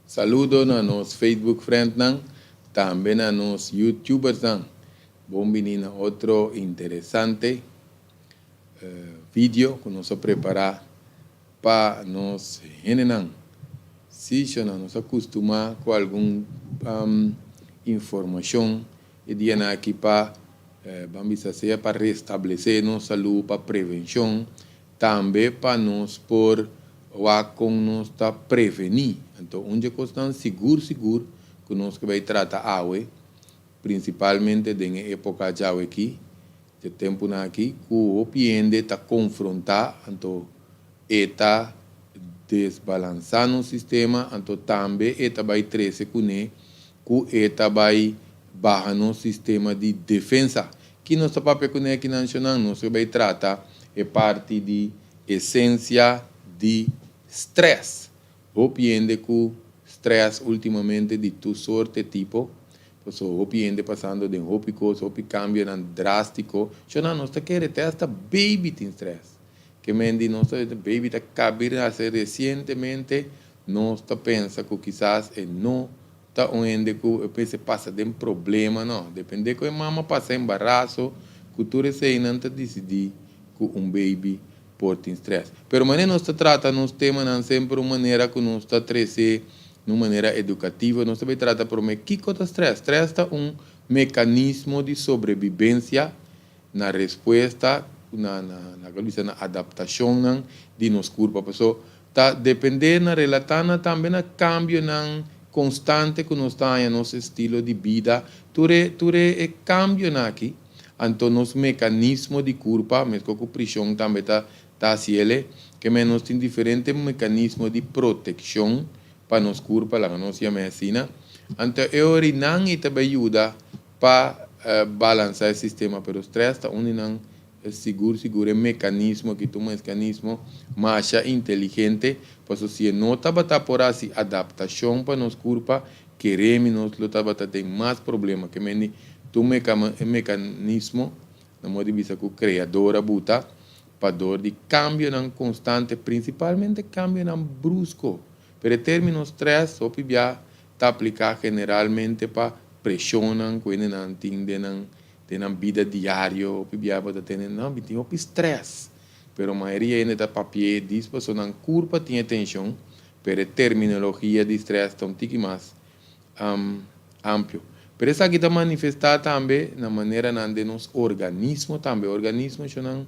Saludo na nos Facebook friendnan, tambe na nos YouTubersnan. Bon bini na otro interesante video ku nos a prepará pa nos hendenan. Sí, shona, nos a kustumá ku algun informashon e dianan aki pa, ban bisa sea pa restablesé nos salú, pa prevenshon, tambe pa nos por wak kon nos ta prevení. Anto un dje kosnan sigur sigur ku nos ke bai trata awe, prinsipalmente den e époka djawe aki, dje tempunan aki, ku hopi hende ta konfrontá, anto e ta desbalansá nos sistema, anto tambe e ta bai trese kuné ku e ta bai baha nos sistema di defensa. Ki nos ta papia kuné aki nan shonnan? Nos ta bai trata e parti di esensia di strès. Hopi hende ku strès ultimamente di tur sorte tipo, paso hopi hende pasando den hopi kos, hopi kambionan drástiko. Shonnan, nos ta kere te asta baby tin strès. Ke men di nos ta baby ta kabi hasi resientemente, nos ta pensa ku kisas e no ta un hende ku e mester pasa den problema no. Depende ku e mama pasa embaraso, ku tur eseinan ta disidí ku un baby por tin strès. Pero manera nos ta trata nos temanan semper un manera ku nos ta trese na un manera edukativo. Nos ta bay trata promé kiko ta strès. Strès ta un mekanismo di sobrebibensia na respuesta na na na bisa na adaptashonnan di nos kurpa. Paso ta dependé na relatá na tambe na kambionan konstante ku nos ta haña nos estilo di bida. Tur e tur e e kambionan aki, anto nos mekanismo di kurpa, meskos ku prishon tambe ta ta hasi el'e, ke men nos tin diferente mekanismo di protekshon pa nos kurpa, laga nos yam'e asina. Anto e orinan ei ta bai yuda pa balansa e sistema, pero stress ta un di nan sigur sigur e mekanismo aki ta un meskanismo masha inteligente, pasobra si e no tabata por hasi adaptashon pa nos kurpa, keremi nos lo tabata den mas problema. Ke mende ta un mekanismo, na modo di bisa ku Kreador a buta pa dor di kambionan konstante, prinsipalmente kambionan brusko. Pero e termino stress hopi bia ta apliká generalmente pa preshonnan ku hendenan tin den nan den nan bida diario. Hopi bia bo ta tene nan mi tin hopi stress, pero mayoria hende ta papi'é dis pasobra nan kurpa tin e tenshon, pero e terminologia di stress ta un tiki mas amplio. Pero esaki ta manifestá tambe na maneranan den nos organismo tambe. Organismo shonnan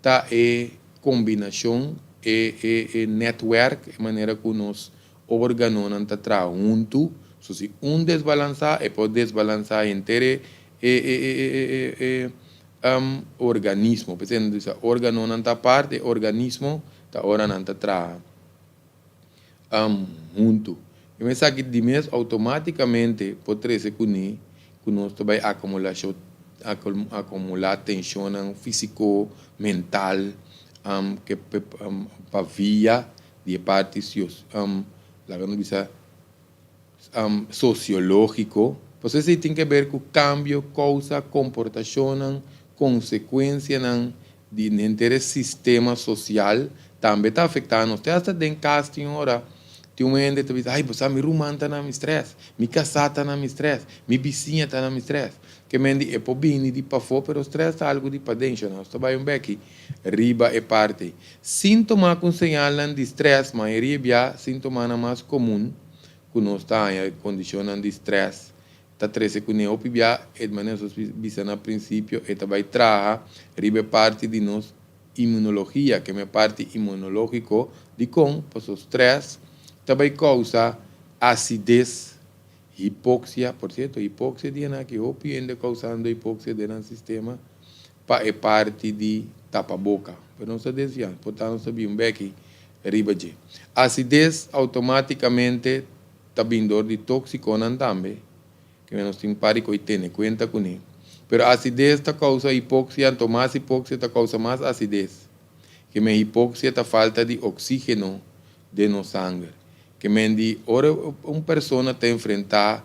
ta e kombinashon, e e e netwerk, e manera ku nos Organonan ta traha huntu, so si un desbalansá e por desbalansá henter e e organismo. P'esei nan ta bisa organonan ta apart, e organismo ta ora nan ta traha huntu. I esaki di mes outomátikamente por trese kuné ku nos ta bai akumulashon akumulá tenshonnan físiko, mental ke pa via di e parti laga nos bisa sosiológiko, pasobra esei tin ke ber ku kambio, kousa, komportashonnan, konsekuensianan di henter e sistema sosial tambe ta afektá nos. Te asta den kas tin ora tin un hende ta bisa, ai bo sa mi ruman ta na mi strès, mi kasá ta na mi strès, mi bisiña ta na mi strès. Ke men di e por bini di pafó pero strès ta algu di paden. Nos ta bai un beki riba e parti. Síntoma ku señalnan di strès, Mayoria bia síntomanan mas komun ku nos ta haña kondishonnan di strès ta trese kuné. Hopi bia e manera nos bisa na prinsipio e ta bai traha riba e parti di nos imunologia, ke e parti imunológiko. Dikon? Pasobra strès ta bai kousa asides, hipoksia, por sierto hipoksia di nan aki hopi hende kousando hipoksia den nan sistema pa e parti di tapa boka, pero nos ta desvia, por ta nos ta bin beki riba dje. Asides outomatikamente ta bin dor di toksikonan tambe, ke nos tin par di koi tene kuenta kuné. Pero asides ta kousa hipoksia, anto mas hipoksia ta kousa mas asides. Ke men hipoksia ta falta di oksígeno den nos sanger. Ke men di ora un persona ta enfrentá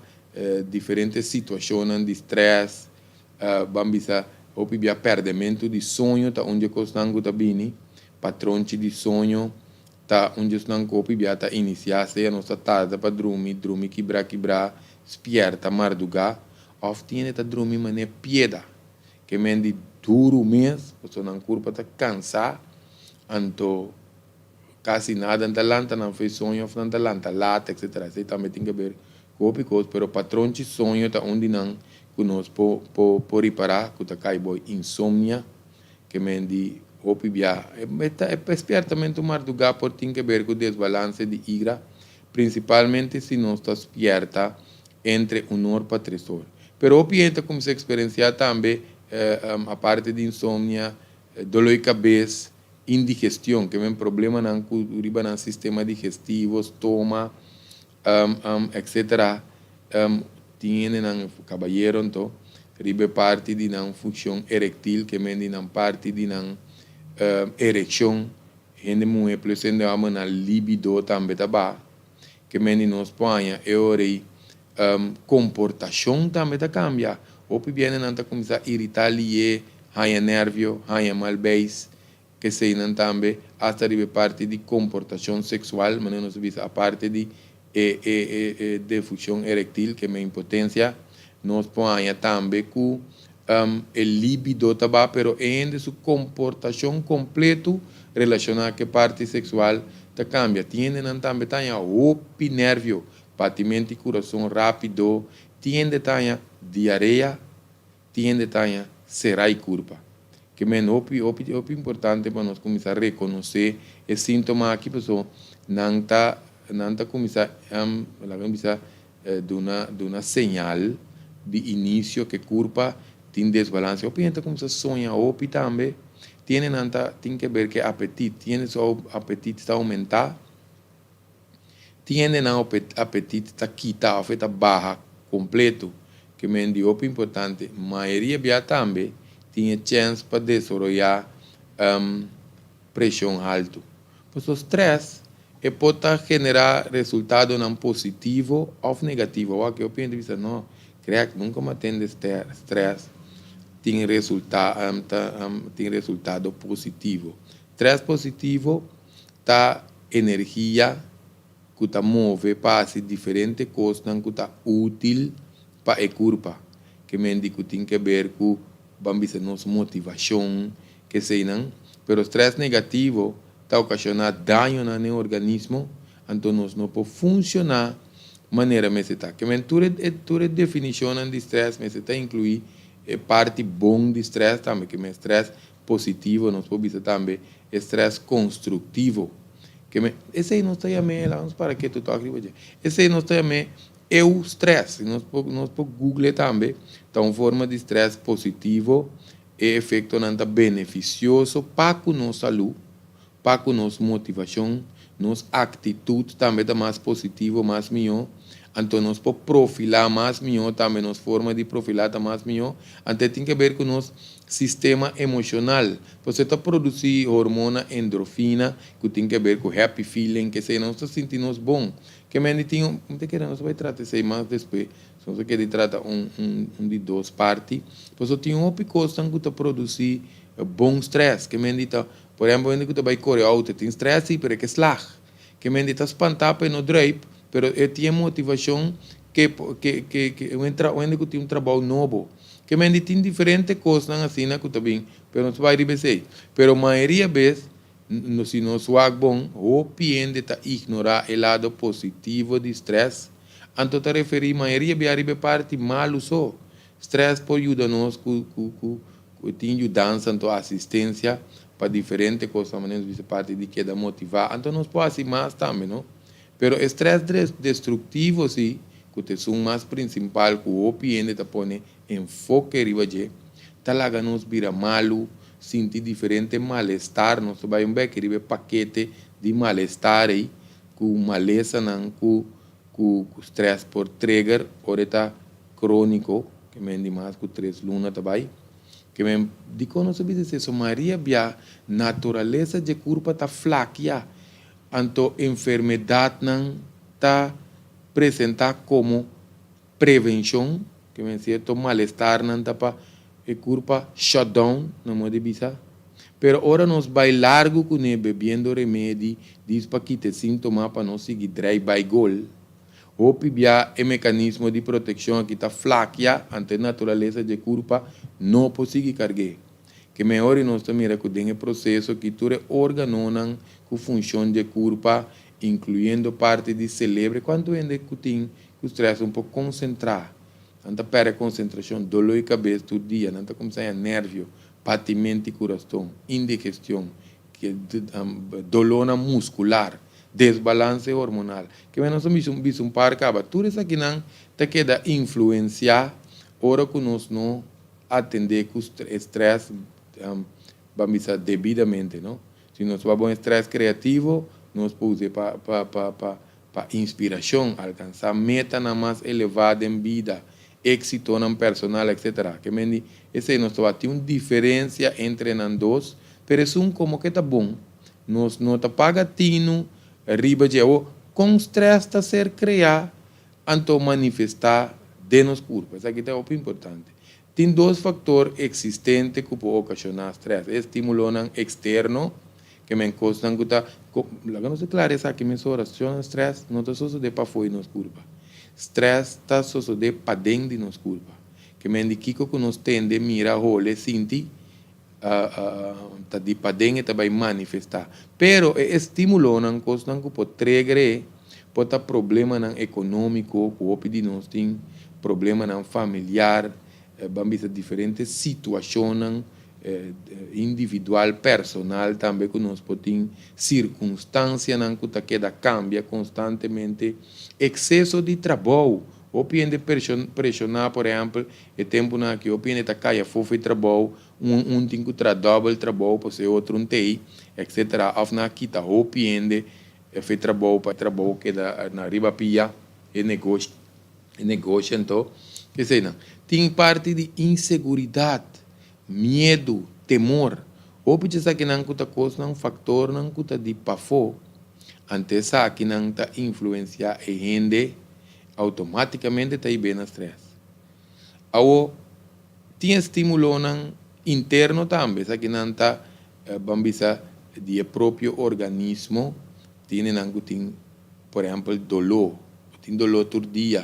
diferente situashonnan di strès, Ban bisa hopi bia pèrdementu di soño ta un di e kosnan ku ta bini, patronchi di soño. Ta un di esnan ku hopi bia ta inisiá, sea nos ta tarda pa drumi, drumi kibrá kibrá, spièrta mardugá, òf tin hende ta drumi manera pieda, ke men di duru mes, pasobra nan kurpa ta kansá, anto kasi nada nan ta lanta nan fo'i soño òf nan ta lanta lat, etsetera. Esei tambe tin ke ber ku hopi kos, pero patronchi soño ta un di nan ku nos por por ripará ku ta kai bo insomnia. Ke men di hopi bia. E spiertamentu mardugá por tin ke ber ku desbalanse di igra, prinsipalmente si nos ta spierta entre un or pa tres or. Pero hopi hende ta kuminsá eksperensiá tambe, aparte di insomnia, doló di kabes, indigestion, ke men problemanan ku riba nan sistema digestivo, stoma, etcetera. Tin hendenan, kabayero anto, riba e parti di nan funshon erektil, ke men di nan parti di nan erekshon, hende muhé plus hende hòmber nan libido tambe ta baha, ke men di nos por haña e ora ei komportashon tambe ta kambia, hopi bia hendenan ta kuminsá iritá lié, haña nèrvio, haña mal beis, Eseinan tambe hasta riba e parti di komportashon seksual, manera nos a bisa aparte di e e e defushon erektil, ke me impotensia, nos por haña tambe ku e libido ta baha, pero e hende su komportashon kompletu relashoná ku e parti seksual ta kambia. Tin hendenan tambe ta haña hopi nèrvio, batimento di kurason rápido, tin hende ta haña diarea, Tin hende ta haña será i kurpa. Ke men hopi hopi hopi importante pa nos kuminsá rekonosé e síntoma aki pasobra nan ta nan ta kuminsá laga mi bisa duna duna señal di inisio ke kurpa tin desbalanse. Hopi hende ta kuminsá soña hopi tambe. Tin hende nan ta tin ke ber ke apetit. Tin hende su apetit ta oumentá. Tin hendenan apetit ta kita of e ta baha kompleto, ke men di hopi importante. Mayoria bia tambe tin e chèns pa desaroyá preshon haltu. Pasobra strès e por ta generá resultadonan positivo òf negativo. Awor aki hopi hende bisa no, Greg nunka mi a tende strès tin tin resultado positivo. Strès positivo ta energia ku ta move pa hasi diferente kosnan ku ta útil pa e kurpa. Ke men di ku tin ke ber ku, ban bisa, nos motivashon, keseinan. Pero strès negativo ta okashoná dañonan den organismo, anto nos no por funshoná manera mester ta. Ke men tur e tur e definishonnan di strès mester ta inkluí e parti bon di strès tambe. Ke men strès positivo, nos por bisa tambe e strès konstruktivo. Ke men, esei nos ta yam'é, laga nos para ketu tok riba dje. Esei nos ta yam'é eustrès. Si nos por, nos por google tambe, ta un forma di strès positivo. E efektonan ta benefisioso pa ku nos salú, pa ku nos motivashon, nos aktitut tambe ta mas positivo, mas mihó. Anto nos por profilá mas mihó tambe, nos forma di profilá ta mas mihó. Anto e tin ke ber ku nos sistema emoshonal. Pasobra e ta produsí hormona endorfina ku tin ke ber ku happy feeling, kesei nos ta sinti nos bon. Ke men di tin un, mi ta kere nos bai trata esei mas despues, si nos a kere trata un un di dos parti. Pasobra tin hopi kosnan ku ta produsí bon strès. Ke men di ta, por ehèmpel hende ku ta bai kore outo tin strès si, pero e ke slag. Ke men di ta spantá pa e no druip, pero e tin e motivashon ke ke ke ke un hende ku tin un trabou nobo. Ke men di tin diferente kosnan asina ku ta bin, pero nos bai riba esei. Pero mayoria bes, si nos wak bon, hopi hende ta ignorá e lado positivo di strès, anto ta referí mayoria bia riba e parti malu so. Strès por yuda nos ku ku ku ku tin yudansa anto asistensia pa diferente kosnan, manera nos bisa parti di keda motivá, anto nos por hasi mas tambe, no? Pero e strès destruktivo si, ku ta esun mas prinsimpal ku hopi hende ta pone enfoke riba dje, ta laga nos bira malu, sinti diferente malestar, nos ta bai un beki riba e pakete di malestar ei, ku malesanan ku ku strès por trigger ora e ta króniko, ke men di mas ku tres luna ta bai. Ke men dikon nos ta bisa esei? So mayoria bia naturalesa dje kurpa ta flakia. Anto enfermedadnan ta presenta como prevencion, ke men cierto malestarnan ta pa e curpa shut down, na modo di bisa. Pero ora nos bai largu kuné bebiendo remedi dis pa kita e síntoma pa no sigui drei bai gol, hopi bia e mekanismo di protekshon aki ta flakia, anto e naturalesa dje kurpa no por sigui karg'é. Ke mehor i nos ta mira ku den e proseso aki tur e órganonan ku funshon dje kurpa, inkluyendo parti di selebre, kuantu hende ku tin ku strès un por konsentrá? Nan ta pèrdè konsentrashon, doló i kabes tur dia, nan ta kuminsá haña nèrvio, Patimenti kuraston, indigestion, dolónan muskular, desbalanse hormonal. Ke men nos a bisa un par kaba. Tur esakinan ta keda influensiá ora ku nos no atendé ku e strès, ban bisa, debidamente, no. Si nos wak bon e strès kreativo, nos por us'é pa pa inspirashon, alkansá metanan mas elevá den bida, éksitonan personal, etc. Ke men di esei nos ta wak tin un diferensia entre nan dos, pero esun komo ke ta bon. Nos no ta paga tinu riba dje. Awor, kon strès ta ser kreá anto manifestá den nos kurpa? Esaki ta hopi importante. Tin dos faktor eksistente ku por okashoná strès, e estímulonan eksterno, ke men kosnan ku ta, laga nos aklara esaki mesora, shona strès no ta sosodé pafó di nos kurpa. Strès ta sosodé paden di nos kurpa. Ke men di kiko ku nos tende, mira, hole, sinti, ta di paden e ta bai manifestá. Pero e estímulonan, kosnan ku por trigger, por ta problemanan ekonómiko ku hopi di nos tin, problemanan familiar, ban bisa diferente situashonnan individual, personal tambe ku nos por tin, sirkunstansianan ku ta keda kambia konstantemente, ekseso di trabou. Hopi hende preshoná, por ehèmpel, e tempunan aki hopi hende ta kai afó for e trabou, un un tin ku traha dòbel trabou pasobra e otro un t'ei, etcetera, òf nan a kita hopi hende for e trabou pa e trabou keda na riba pia, e negoshi e negoshi anto eseinan. Tin parti di inseguridat, miedu, temor. Hopi dje esakinan ku ta kosnan, faktornan ku ta di pafó, anto esakinan ta influensiá e hende Automáticamente ta hib'é na stress. Awo, tin estimulonan interno tambe, esakinan ta, ban bisa, di e propio organismo, tin hendenan ku tin, por ehempel, doló, bo tin doló tur dia,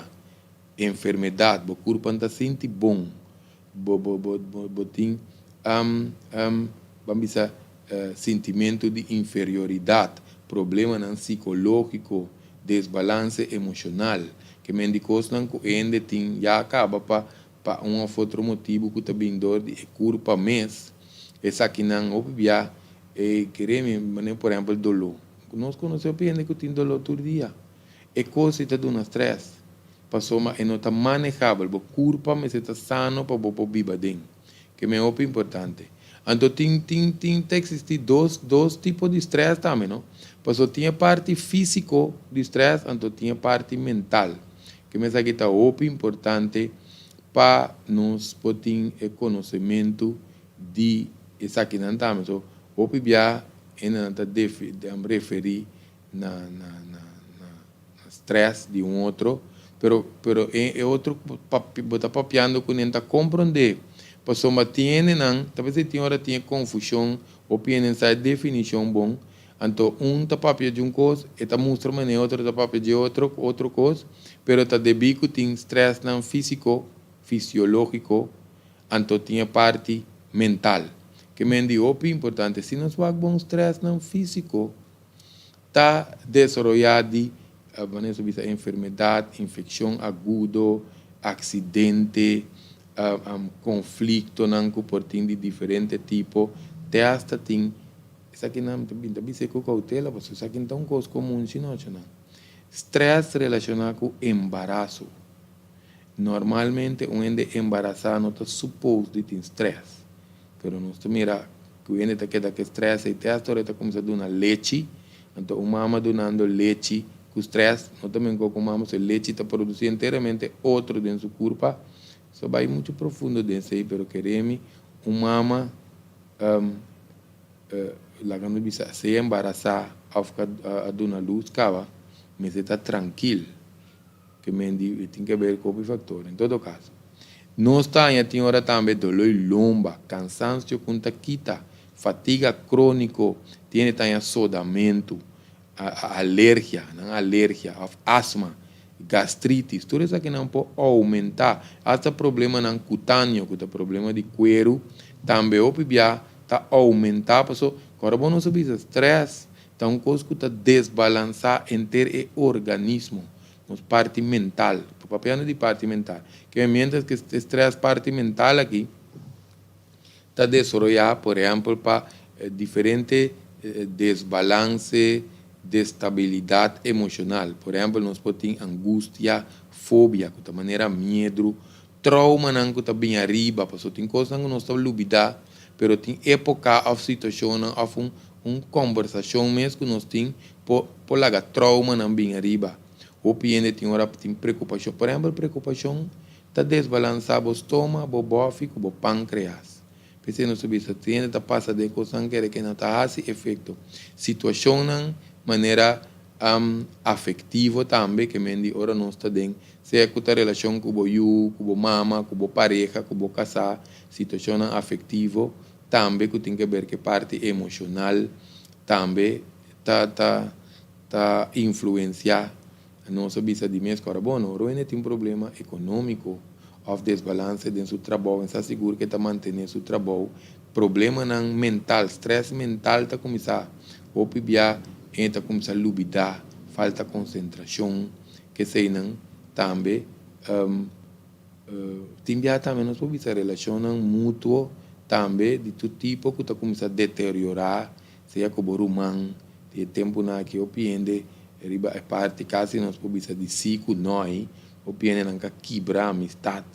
enfermedat, bo kurpa no ta sinti bon, bo bo bo bo tin, ban bisa, sintimentu di inferioridat, problemanan sikológiko, desbalanse emoshonal, ke men di kosnan ku hende tin ya kaba pa pa un òf otro motibu ku ta bin dor di e kurpa mes, esakinan hopi bia e kere mi manera por ehèmpel doló. Nos konosé hopi hende ku tin doló tur dia. E kos ei ta duna strès, pasobra e no ta manehabel, bo kurpa mester ta sano pa bo por biba den. Ke men hopi importante. Anto tin tin tin ta existi dos dos tipo di stress tambe no. Paso tin e parti fisico di stress anto tin e parti mental. Ke men esaki ta hopi importante pa nos por tin e conocemento di esakinan tambe. So hopi bia hendenan ta defi referi na na na na stress di un otro, pero pero e e otro ku bo ta papiando kuné ta komprondé, pasobra tin hendenan ta bisa tin ora tin e konfushon, hopi hende no sa e definishon bon, anto un ta papia di un kos, e ta mustra manera e otro ta papia di otro otro kos, pero ta debí ku tin stressnan físiko, fisiológiko, anto tin e parti mental. Ke men di hopi importante, si nos wak bon stressnan físiko, Ta desaroyá di, manera su bisa, enfermedat, infekshon agudo, aksidente, konfliktonan ku por tin di diferente tipo, te asta tin, esakinan mi ta bin ta bis'é ku koutela pasobra esaki no ta un kos komun si no ochonan. Strès relashoná ku embaraso. Normalmente un hende embarasá no ta supos di tin strès. Pero nos ta mira ku hende ta keda ku e strès ei te hasta ora e ta kuminsá duna lechi. Anto un mama dunando lechi ku strès no ta mengó ku un mama su lechi ta produsí enteramente otro den su kurpa. So bai muchu profundo den esei pero kere mi un mama laga nos bisa sea embarasá òf ku a duna lus kaba mester ta trankil. Ke men di tin ke ber ku hopi faktor. En todo kaso, nos ta haña tin ora tambe doló i lomba, kansansio ku no ta kita, Fatiga króniko, tin hende ta haña sodamentu, alergia, nan alergia òf asma, gastritis, tur esakinan por oumentá, asta problemanan kutáneo ku ta problema di kueru tambe hopi bia ta oumentá paso kòrda bo nos a bisa strès ta un kos ku ta desbalansá henter e organismo, nos parti mental, papiando di parti mental, ke mientras ku e strès parti mental aki ta desaroyá por ehèmpel pa diferente desbalanse, destabilidat emoshonal. Por ehèmpel nos por tin angustia, fobia ku ta manera miedru, troumanan ku ta bin ariba pasobra tin kosnan ku nos ta lubidá pero tin époka òf situashonnan òf un un kòmbersashon mes ku nos tin por por laga troumanan bin ariba. Hopi hende tin ora tin preokupashon. Por ehèmpel preokupashon Ta desbalansá bo stoma, bo bòfi ku bo pánkreas. P'esei nos ta bisa, si hende ta pasa den kosnan kere ke nan ta hasi efekto. Situashonnan manera afektivo tambe ke men di ora nos ta den, sea ku ta relashon ku bo yu, ku bo mama, ku bo pareha, ku bo kasá, situashonnan afektivo tambe ku tin ke ber ku e parti emoshonal tambe ta ta ta influensiá. Nos a bisa di mes ku ora bo no Roene tin problema ekonómiko òf desbalanse den su trabou en sa sigur ku e ta mantené su trabou, problemanan mental, strès mental ta kuminsá hopi bia e ta kuminsá lubidá, falta konsentrashon, keseinan tambe. Tin bia tambe nos por bisa relashonnan mutuo tambe di tur tipo ku ta kuminsá deteriorá, sea ku bo ruman. Di e tempunan aki hopi hende riba e parti kasi nos por bisa di sí ku no ei, hopi hendenan ka kibra amistat.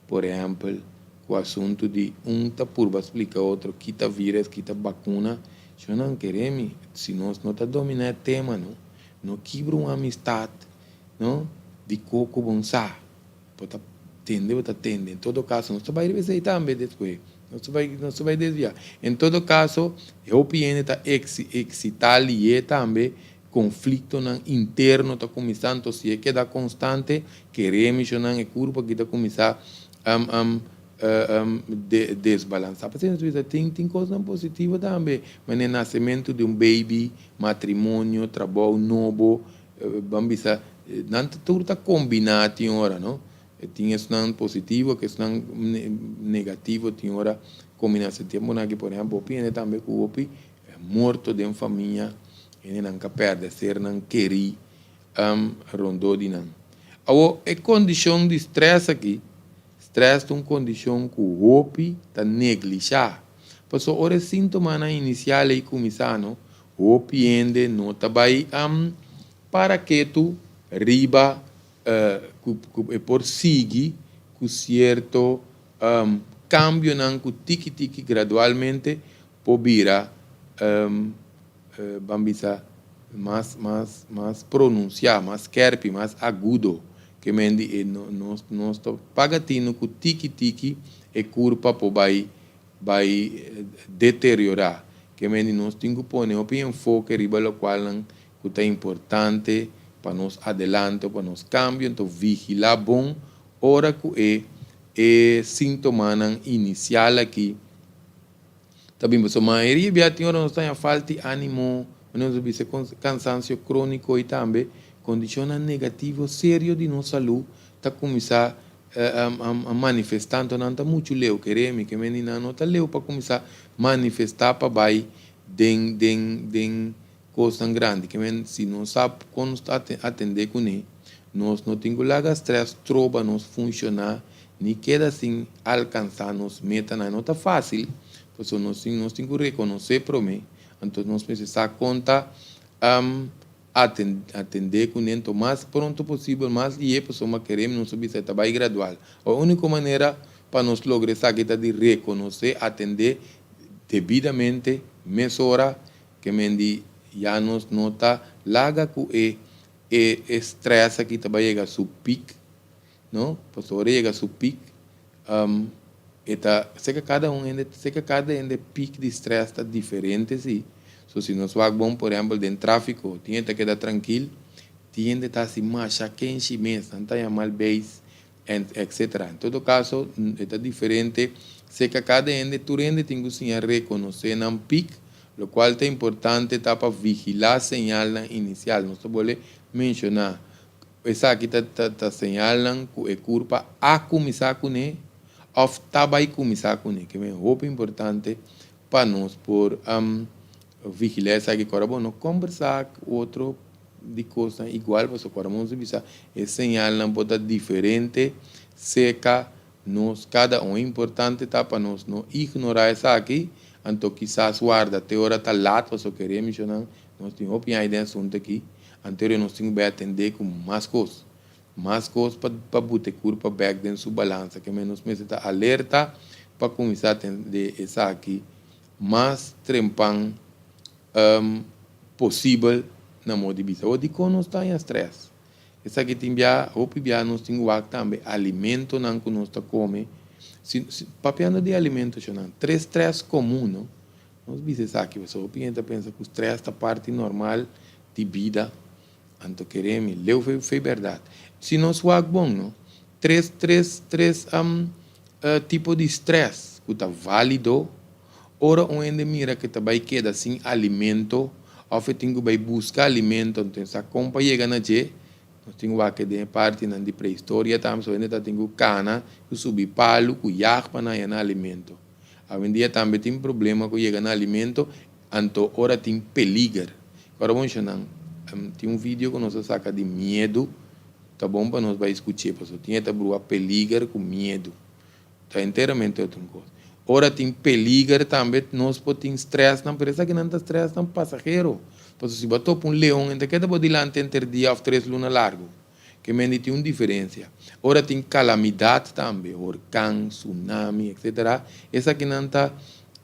Por ehèmpel, ku asuntu di un ta purba splika otro ki ta vírus, ki ta bakuna. Shonnan kere mi, si nos no ta dominá e tema no, no kibra un amistat no di koko bon sa. Bo ta tende, bo ta tende. En todo kaso, nos ta bai riba esei tambe despues. Nos ta bai, nos ta bai desviá. En todo kaso, e hopi hende ta eksitá lié tambe, konfliktonan interno ta kuminsá. Anto si e keda konstante, kere mishonan e kurpa aki ta kuminsá desbalansá. Pasobra nos bisa tin tin kosnan positivo tambe, manera nasementu di un baby, matrimonio, trabou nobo, Ban bisa, nan ta tur ta kombiná tin ora, no? Tin esnan positivo ku esnan negativo tin ora kombiná. Si tempunan aki, por ehèmpel, hopi hende tambe ku hopi morto den famia, hendenan ka pèrdè sernan kerí rondó di nan. Awor, e kondishon di strès aki, strès ta un kondishon ku hopi ta neglishá. Pasobra ora e síntomanan inisial ei kuminsá, no, Hopi hende no ta bai para ketu riba ku e por sigui ku sierto kambionan ku tiki tiki gradualmente por bira ban bisa mas mas mas pronunsiá, mas skerpi, mas agudo. Ke men di e nos nos ta paga tinu ku tiki tiki e kurpa por bai bai deteriorá. Ke men di nos tin ku pone hopi enfoke riba lokualnan ku ta importante pa nos adelanto, pa nos kambio, anto vigilá bon ora ku e e sintomanan inisial aki ta bin. Pasobra mayoria bia tin ora nos ta haña falta di ánimo, manera nos a bisa kansansio króniko i tambe kondishonnan negativo serio di nos salú ta kuminsá a manifestá, anto nan ta muchu leu, kere mi ke meni nan no ta leu pa kuminsá manifestá pa bai den den den kosnan grandi, ke men si nos sa kon nos ta atendé kuné, nos no tin ku laga strès troba nos funshoná ni keda sin alkansá nos metanan. No ta fásil, pasobra nos tin nos tin ku rekonosé promé, anto nos mester sa kon ta Atendé ku nento mas pronto posibel, mas lié pasobra kerem nos a bisa e ta bai gradual. E úniko manera pa nos logra esaki ta di rekonosé, atendé debidamente mesora ke men di ya nos no ta laga ku e e strès aki ta bai yega su pik, no, pasobra ora e yega su pik E ta seka kada un hende seka kada hende pik di stress ta diferente si. So si nos wak bon por ehempel den trafiko tin hende ta keda trankil, tin hende ta hasi masha kenshi mes, nan ta yama al beis en etcetera. En todo kaso e ta diferente Serka kada hende, tur hende tin ku siña rekonosé nan pik, lokual ta importante ta pa vigilá señalnan inisial. Nos ta bolbe menshoná, esaki ta ta señalnan ku e kurpa a kuminsá kuné òf ta bai kuminsá kuné. Ke men hopi importante pa nos por vigilá esaki. Kòrda bo no kòmbersá ku otro di kosnan igual, pasobra kòrda bo nos a bisa e señalnan por ta diferente serka nos kada un. Importante ta pa nos no ignorá esaki, anto kisas warda te ora ta lat, pasobra kere mishonnan nos tin hopi aña den asuntu aki, anto nos tin ku bai atendé ku mas kos, mas kos pa buta e kurpa bèk den su balansa. Ke men nos mester ta alerta pa kuminsá atendé esaki mas trempan posibel na modo di bisa. Awor dikon nos ta haña strès? Esaki tin bia, hopi bia nos tin wak tambe alimentonan ku nos ta kome. Si, si, papiando di alimento shonnan, tres strès komun, no? Nos bisa esaki pasobra hopi hende ta pensa ku strès ta parti normal di bida. Anto kere mi leu fe fe bèrdat. Si nos wak bon, no? Tres, tres, tres tipo di strès ku ta válido. Ora un hende mira ku e ta bai keda sin alimento òf e tin ku bai buska alimento, anto e sa kon pa yega na dje. Nos tin wak den e partinan di prehistoria tambe, so hende ta tin ku kana, ku subi palu, ku yag pa nan haña nan alimento. Awendia tambe tin problema ku yega na alimento, anto ora tin peliger. Ora bo menshonan, tin un video ku nos a saka di miedu, ta bon pa nos bai skuch'é, pasobra tin e ta brua peliger ku miedu. Ta enteramente otro un kos. Ora tin peliger tambe nos por tin stressnan, pero esakinan ta stressnan pasahero. Pasobra si bo a topa un leon, e ta keda bo dilanti henter dia òf tres luna largu. Ke mende tin un diferensia. Ora tin kalamidat tambe, horkan, tsunami, etsetera, esakinan ta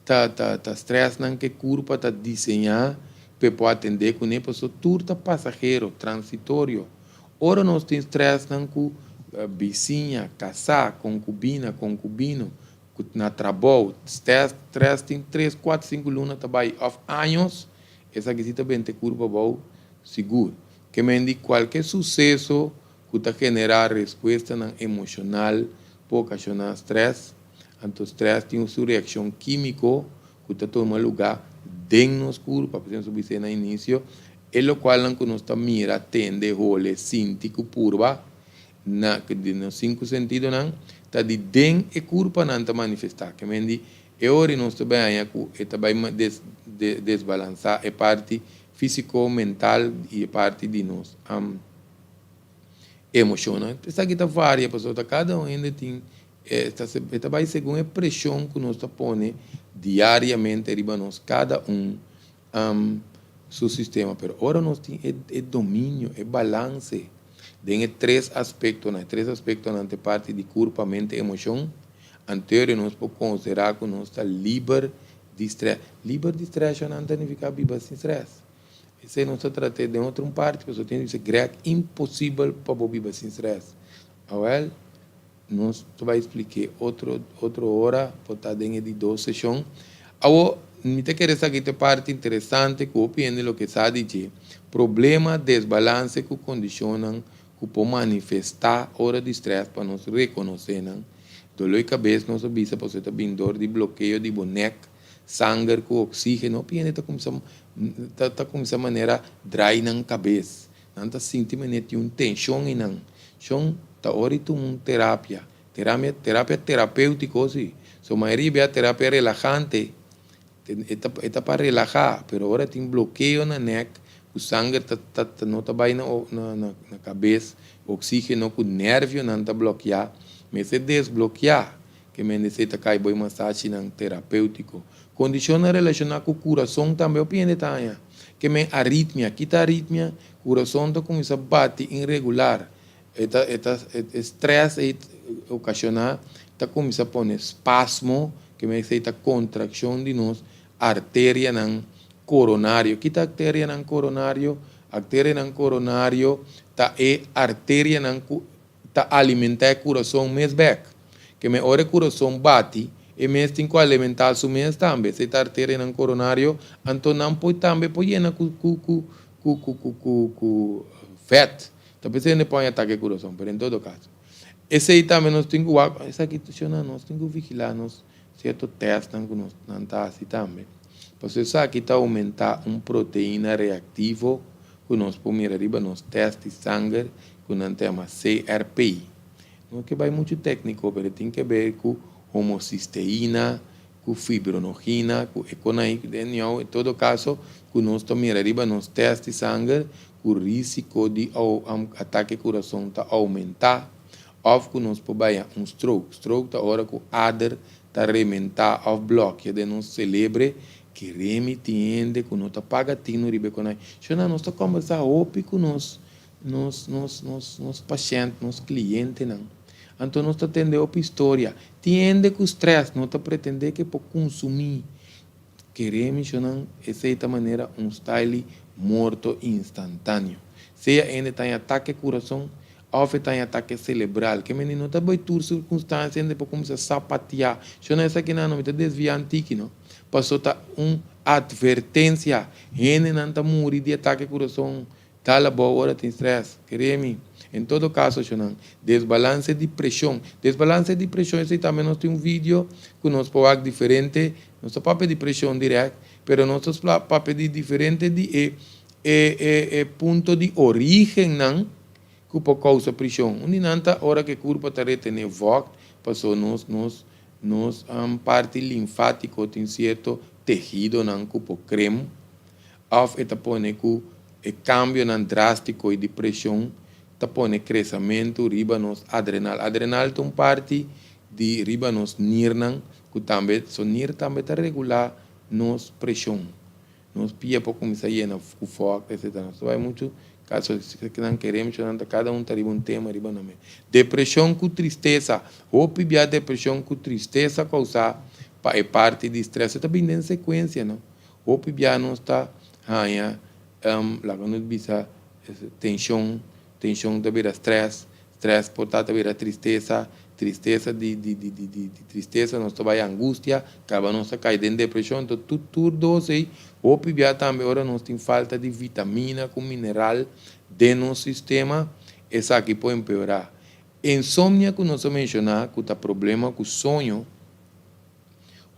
ta ta ta stressnan ke kurpa ta diseñá pa e por atendé kuné, pasobra tur ta pasahero, transitorio. Ora nos tin stressnan ku bisiña, kasá, konkubina, konkubino, ku na trabou, stress stress tin tres, kuater, sinku luna ta bai òf años, esaki si ta benta e kurpa abou sigur. Ke men di kualke suseso ku ta generá respuestanan emoshonal por okashoná stress, anto stress tin su reakshon kímiko ku ta tuma lugá den nos kurpa, por esemplo bis'é na inisio, e lokualnan ku nos ta mira, tende, hole, sinti ku purba na di nos sinku sentidonan ta di den e kurpanan ta manifestá. Ke men di e ora nos ta bai haña ku e ta bai desbalansá e parti físiko, mental i e parti di nos emoshonnan. Esaki ta varia pasobra ta kada un hende tin e ta bai segun e preshon ku nos ta pone diariamente riba nos kada un su sistema. Pero ora nos tin e dominio, e balanse den e tres aspektonan, e tres aspektonan ta e parti di kurpa, mente, emoshon, anterior nos por konsiderá ku nos ta liber di strès. Liber di strès nan ta nifiká biba sin strès. Esei nos ta trat'é den otro un parti, pasobra tin hende bisa, Greg, imposibel pa bo biba sin strès. Awèl, nos ta bai splik'é otro otro ora, por ta den e di dos seshon. Awor, mi ta kere esaki ta e parti interesante ku hopi hende loke sa di dje, problema, desbalanse ku kondishonnan ku por manifestá ora di strès pa nos rekonosé nan. Doló di kabes nos a bisa pasobra ta bin dor di blokeo di bo nek, sanger ku oksígeno. Hopi hende ta kuminsá ta kuminsá manera drai nan kabes. Nan ta sinti manera tin un tenshon einan. Shon ta ora di tuma un terapia. Terapia terapia terapéutiko si. So mayoria bia terapia relahante. E ta e ta pa relahá, pero ora tin blokeo na nek ku sanger ta ta ta no ta bai na na na kabes, oksígeno ku nervionan ta blokiá, mester desblokiá, ke mende esei ta kai bo e masashinan terapéutiko. Kondishonnan relashoná ku kurason tambe hopi hende ta haña, ke men aritmia. Ki ta aritmia? Kurason ta kuminsá bati inregular, e ta e ta e strès ei okashoná ta kuminsá pone spasmo, ke men esei ta kontrakshon di nos arterianan koronario. Ki ta arterianan koronario? Arterianan koronario ta e arterianan ku ta alimentá e kurason mes bèk. Ke men ora e kurason bati, e mes tin ku alimentá su mes tambe. Esei ta arterianan koronario, anto nan por tambe por yena ku ku ku ku ku ku ku vèt. Ta p'esei hende pon e atake kurason, pero en todo kaso esei tambe nos tin ku wak, esaki ta shona nos tin ku vigilá nos. Sierto tèstnan ku nos nan ta hasi tambe. Pasobra esaki ta oumentá un proteina reaktivo ku nos por mira riba nos tèst di sanger ku nan ta yama CRP. No ke bai muchu tékniko pero e tin ke ber ku homosisteina, ku fibronogina, ku e konai den ñou. En todo kaso ku nos ta mira riba nos tèst di sanger ku risiko di atake kurason ta oumentá. Òf ku nos por bai un stroke. Stroke ta ora ku ader ta rementá òf blòkia den nos selebre. Keremi tin hende ku no ta paga tinu riba e konai. Shona, nos ta kòmbersá hopi ku nos nos nos nos nos pashènt, nos klientenan. Anto nos ta tende hopi historia. Tin hende ku strès no ta pretendé ke por kunsumí. Keremi, shonnan, esei ta manera un style morto instantáneo. Sea hende ta haña atake kurason òf e ta haña atake selebral. Ke mende no ta bai tur sirkunstansia hende por kuminsá sapatiá. Shonnan, esakinan no mi ta desviá un tiki no. Paso ta un atvertensia. Hendenan ta muri di atake kurason. Tal abou ora tin stress. Keremi. En todo caso shonan, desbalance di presion. Desbalance di presion esey tambe nos tin un video cu nos por wak diferente. Nos ta papia di presion direct, pero nos ta papia di diferente di e e e e punto di origennan cu por causa presion. Un di nan ta ora cu e curpa ta retene vocht, paso nos nos nos parti linfatico tin cierto tehidonan cu por crem. Òf e ta pone ku e kambionan drástiko i di preshon ta pone kresamentu riba nos adrenal. Adrenal ta un parti di riba nos nirnan ku tambe, so nir tambe ta regulá nos preshon. Nos pia por kuminsá yena ku fòk, etsetera. Nos ta bai muchu kaso nan kere muchu nan ta kada un ta riba un tema riba nan mes. Depreshon ku tristesa. Hopi bia depreshon ku tristesa kousá pa e parti di strès. E ta bini den sekuensia, no? Hopi bia nos ta haña, laga nos bisa, tenshon, tenshon ta bira strès, strès por ta ta bira tristesa, tristesa di di di di di tristesa nos ta bai angustia, kaba nos ta kai den depreshon, anto tur tur dos ei hopi bia tambe ora nos tin falta di vitamina ku mineral den nos sistema esaki por empeorá. Insomnia ku nos a menshoná ku ta problema ku soño.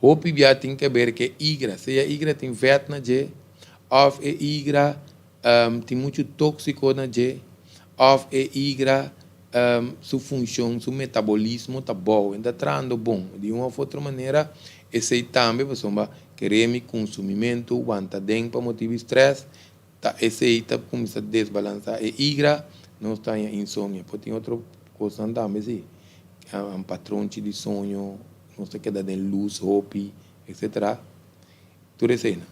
Hopi bia tin ke ber ke igra, sea igra tin vet na dje, of e igra tin muchu toksiko na dje, of e igra su funshon, su metabolismo ta bou, e ta trahando bon. Di un of otro manera esei tambe pasobra keremi kunsumimentu wanta den pa motibu di strès, ta esei ta kuminsá desbalansá e igra, nos ta haña insomnio. Por tin otro kosnan tambe si, patronchi di soño, nos ta keda den lus hopi, etcetera. Tur eseinan.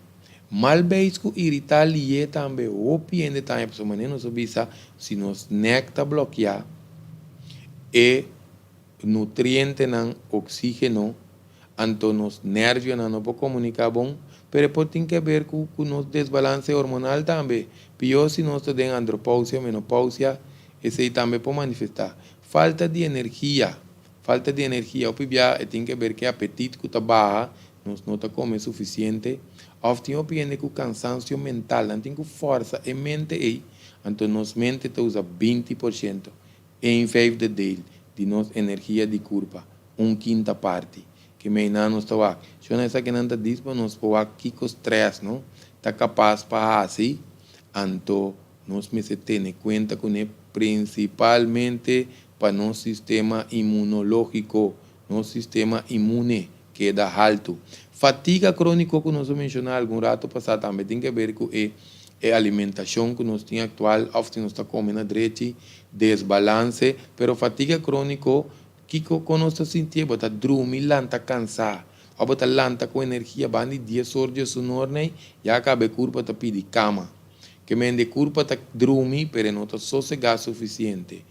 Mal beis ku iritá lié tambe hopi hende ta haña pasobra manera nos a bisa si nos nèk ta blòkiá e nutrientenan, oksígeno, anto nos nervionan no por komuniká bon, pero e por tin ke ber ku ku nos desbalanse hormonal tambe. Pió si nos ta den andropousia o menopousia, esei tambe por manifestá. Falta di energia. Falta di energia hopi bia e tin ke ber ku e apetit ku ta baha, nos no ta kome sufisiente, òf tin hopi hende ku kansansio mental, nan tin ku fòrsa e mente ei, anto nos mente ta usa 20%, een vijfde deel, di nos energia di kurpa, un kinta parti. Ke meinan nos ta wak? Shona esakinan ta dis pa nos por wak kiko strès no ta kapas pa hasi, anto nos mester tene kuenta kuné prinsipalmente pa nos sistema inmunológiko, nos sistema inmune, keda haltu. Fatiga króniko ku nos a menshoná algun ratu pasá tambe tin ke ber ku e e alimentashon ku nos tin aktual òf si nos ta kome na drechi, desbalanse. Pero fatiga króniko, kiko kon nos ta sintié? Bo ta drumi lanta kansá òf bo ta lanta ku energia banda di dies or diesun or nei ya kaba e kurpa ta pidi kama. Ke mende e kurpa ta drumi pero e no ta sosegá sufisiente.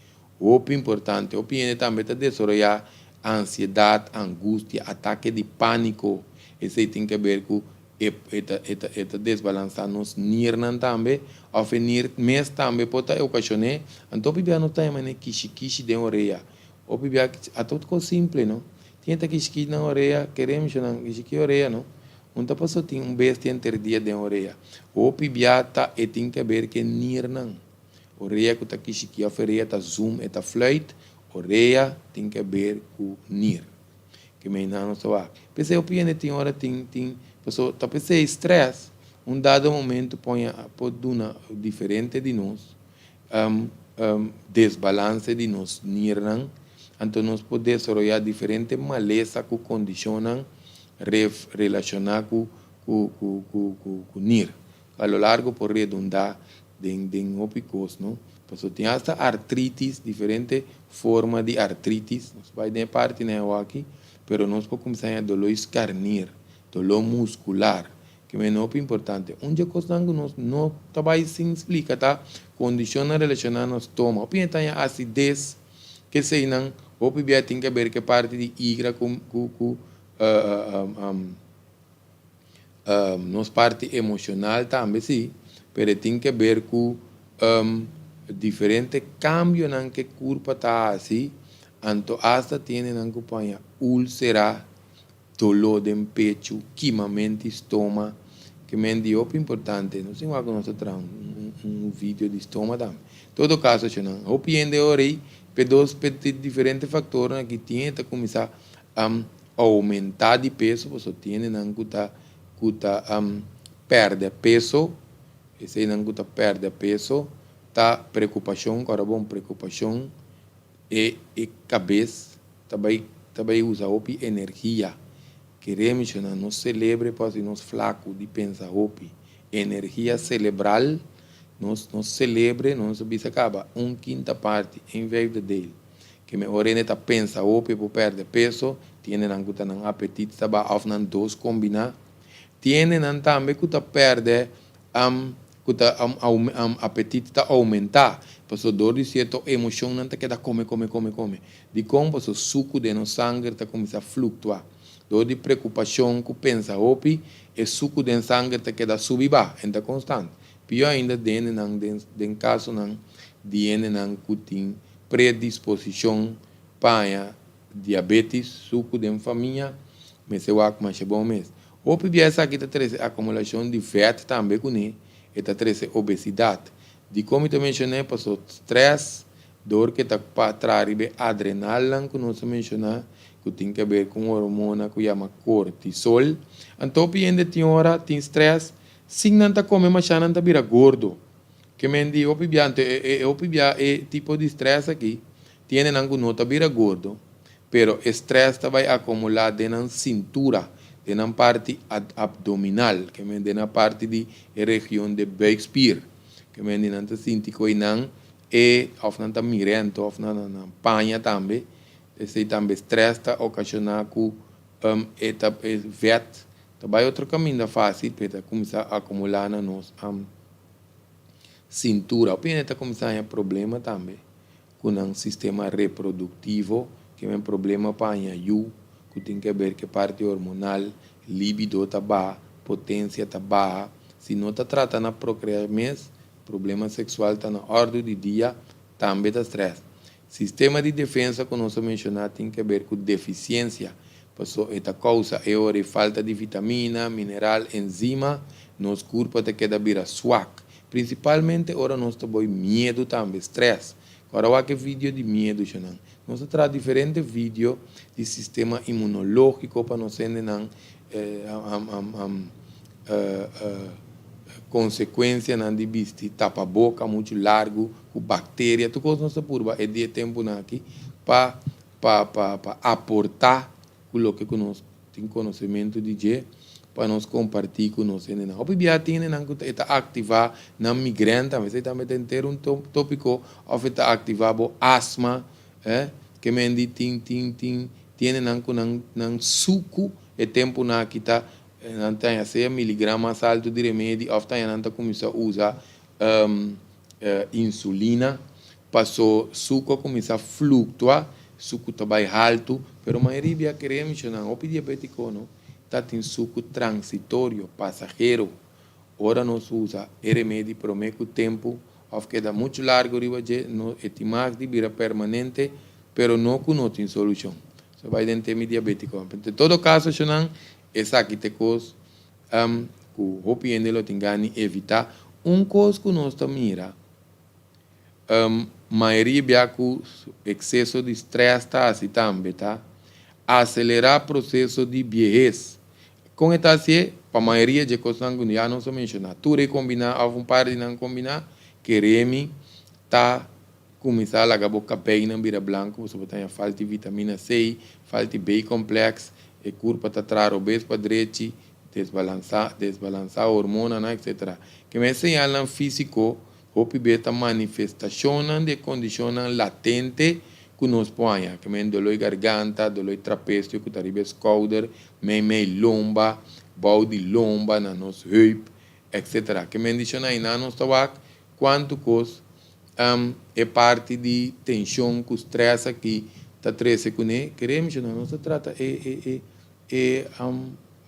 Hopi importante, hopi hende tambe ta desaroyá ansiedat, angustia, atake di pániko. Esei tin ke ber ku e e ta e ta e ta desbalansá nos nirnan tambe, òf e nir mes tambe por ta okashoné. Anto hopi bia nos ta yama ne kishikishi den orea. Hopi bia a ta kos simple no. Tin e ta kishikishi nan orea, kere mishonan kishiki orea no. Un ta paso tin un bestia henter dia den orea. Hopi bia ta e tin ke ber ku e nirnan. Orea ku ta kishiki òf orea ta zum e ta fluit, orea tin ke ber ku nir. Ke men nan nos ta wak. P'esei hopi hende tin ora tin tin paso ta p'esei stress un dado momento poña por duna diferente di nos desbalance di nos niernan anto nos por desaroya diferente malesa ku kondishonnan ref relashoná ku ku ku ku ku ku nier. A lo largo por redunda den den hopi kos no. Pasobra tin hasta artritis, diferente forma di artritis, nos bai den e parti nan awaki, pero nos por kuminsá haña doló i skarnir, doló muskular, ke men hopi importante. Un dje kosnan ku nos no ta bai sin splika ta kondishonnan relashoná na stoma. Hopi hende ta haña asides, keseinan hopi bia tin ke ber ku e parti di igra ku ku ku Nos parti emocional tambe si, pero e tin ke ber ku diferente cambionan ke curpa ta haci, anto hasta tiene nan ku paña ulcera, dolor den pechu, kimamento di stoma, ke men di hopi importante, no sin wak ku nos ta traha un video di stoma tambe. Todo caso nan, hopi hende ora ei p'e dos p'e diferente factornan aki tin e ta cuminsa Oumentá di peso, pasobra tin hendenan ku ta ku ta pèrdè peso, eseinan ku ta pèrdè peso ta preokupashon, ku ora bon preokupashon e e kabes ta bai ta bai usa hopi energia. Kere menshoná nos selebre por hasi nos flaku di pensa hopi. Energia selebral, nos nos selebre, nos a bisa kaba un kinta parti, een vijfde deel. Ke me ora hende ta pensa hopi por pèrdè peso, tin hendenan ku ta nan apetit ta baha òf nan dos kombiná. Tin hendenan tambe ku ta pèrdè ku ta apetit ta oumentá pasobra dor di sierto emoshon nan ta keda kome kome kome kome. Dikon? Pasobra suku den nos sanger ta kuminsá fluktuá. Dor di preokupashon ku pensa hopi, e suku den sanger ta keda subi baha, en ta konstant. Pió ainda den hendenan den kasonan di hendenan ku tin Predisposishon paña diabetis, suku den famia, mester wak masha bon mes. Hopi bia esaki ta trese akumulashon di vèt tambe kuné, e ta trese obesidat. Dikon mi ta menshoné? Paso strès dor ke ta traha riba e adrenalnan ku nos a menshoná ku tin ke ber ku un hormona ku yama kortisol. Anto hopi hende tin ora tin strès sin nan ta kome masha nan ta bira gordo. Ke men di hopi bia, anto e hopi bia e tipo di stress aki tin hendenan ku no ta bira gordo, pero e stress ta bai akomulá den nan sintura, den nan parti abdominal, ke men den nan parti di e region de buikspier. Ke men di nan ta sinti ku einan e òf nan ta mirento òf nan nan paña tambe, esei tambe stress ta okashoná ku e ta e vèt ta bai otro kaminda fásil, pero e ta kuminsá akomulá na nos. Sintura. Hopi hende ta kuminsá haña problema tambe ku nan sistema reproduktivo, ke men problema pa haña yu, ku tin ke ber ku e parti hormonal, libido ta baha, potensia ta baha. Si no ta trata na prokreá mes, problema seksual ta na òrdu di dia, tambe ta strès. Sistema di defensa ku nos a menshoná tin ke ber ku defisiensia, paso e ta kousa e ora e falta di vitamina, mineral, enzima, nos kurpa ta keda bira swak. Prinsipalmente ora nos ta boi miedu tambe, strès. Ora wak e video di miedu shonan. Nos a traha diferente video di sistema imunológiko pa nos hendenan Konsekuensianan di bisti tapaboka muchu largu ku bakteria, tur kos nos ta purba e di e tempunan aki pa pa pa pa aportá ku loke ku nos tin konosementu di dje pa nos kompartí ku nos hendenan. Hopi biaha tin hendenan ku ta e ta aktivá nan migrèn tambe, esei tambe ta henter un tópiko, òf e ta aktivá bo asma, ke men di tin tin tin tin hendenan ku nan nan suku e tempunan aki ta Nan ta haña sea miligram mas altu di remedi òf ta haña nan ta kuminsá usa insulina paso suku a kuminsá fluktua, suku ta bai haltu, pero mayoria bia kere menshoná hopi diabétiko no ta tin suku transitorio, pasahero. Ora nos usa e remedi promé ku tempu òf keda muchu largu riba dje, no e tin mas di bira permanente, pero no ku no tin solushon. So bai den temi diabétiko. En todo kaso shonnan esaki ta e kos ku hopi hende lo tin gana di evitá. Un kos ku nos ta mira, mayoria bia ku ekseso di strès ta hasi tambe ta. Aselerá proseso di biehes. Kon e ta hasié? Pa mayoria dje kosnan ku ya nos a menshoná, tur e kombiná òf un par di nan kombiná, keremi ta kuminsá laga bo kabeinan bira blanku pasobra bo ta haña falta di vitamina C, falta di B-kompleks, e kurpa ta traha robes pa drechi, desbalansá, desbalansá hormonanan, etcetera. Keme e señalnan físiko Hopi bes ta manifestashonnan di e kondishonnan latente ku nos por haña, ke men doló di garganta, doló di trapesio ku ta riba e skouder, meimei lomba, bou di lomba, na nos heup, etc. Ke men dishon ainan nos ta wak kuantu kos e parti di tenshon ku strès aki ta trese kuné. Kere mishonnan nos ta trata e e e e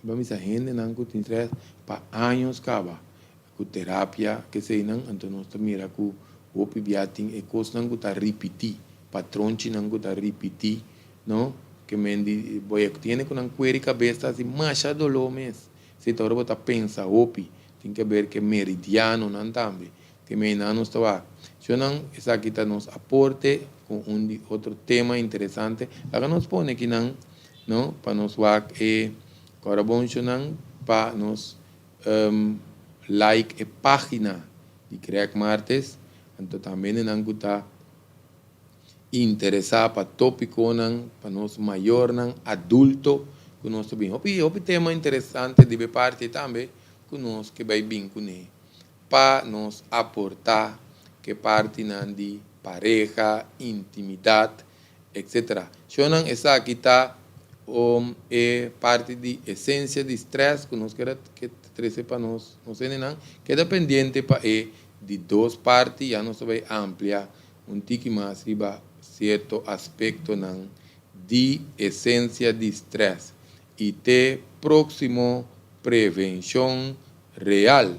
bo a bisa hendenan ku tin strès pa años kaba. Ku terapia keseinan anto nos ta mira ku hopi bia tin e kosnan ku ta ripití, patronchinan ku ta ripití, no, ke men di bo e tiene ku nan kueri kabes ta hasi masha doló mes, si ta ora bo ta pensa hopi, tin ke ber ke meridianonan tambe, ke meinan nos ta wak. Shonnan esaki ta nos aporte ku un di otro tema interesante, laga nos pone kinan, no, pa nos wak e kòrda bon shonnan pa nos Like e pagina di Greg Martes, anto tambe hendenan ku ta interesá pa tópikonan pa nos mayornan adulto ku nos ta bin. Hopi hopi tema interesante di be parti tambe ku nos ke bai bin kuné pa nos aportá ke partinan di pareha, intimidat, etc. Shownan esaki ta om e parti di esencia di stress cu nos keda ke trece pa nos nos hendenan. Keda pendiente pa e di dos parti ya nos ta bay amplia un tiki mas riba cierto aspectonan di esencia di stress y te proximo prevencion real.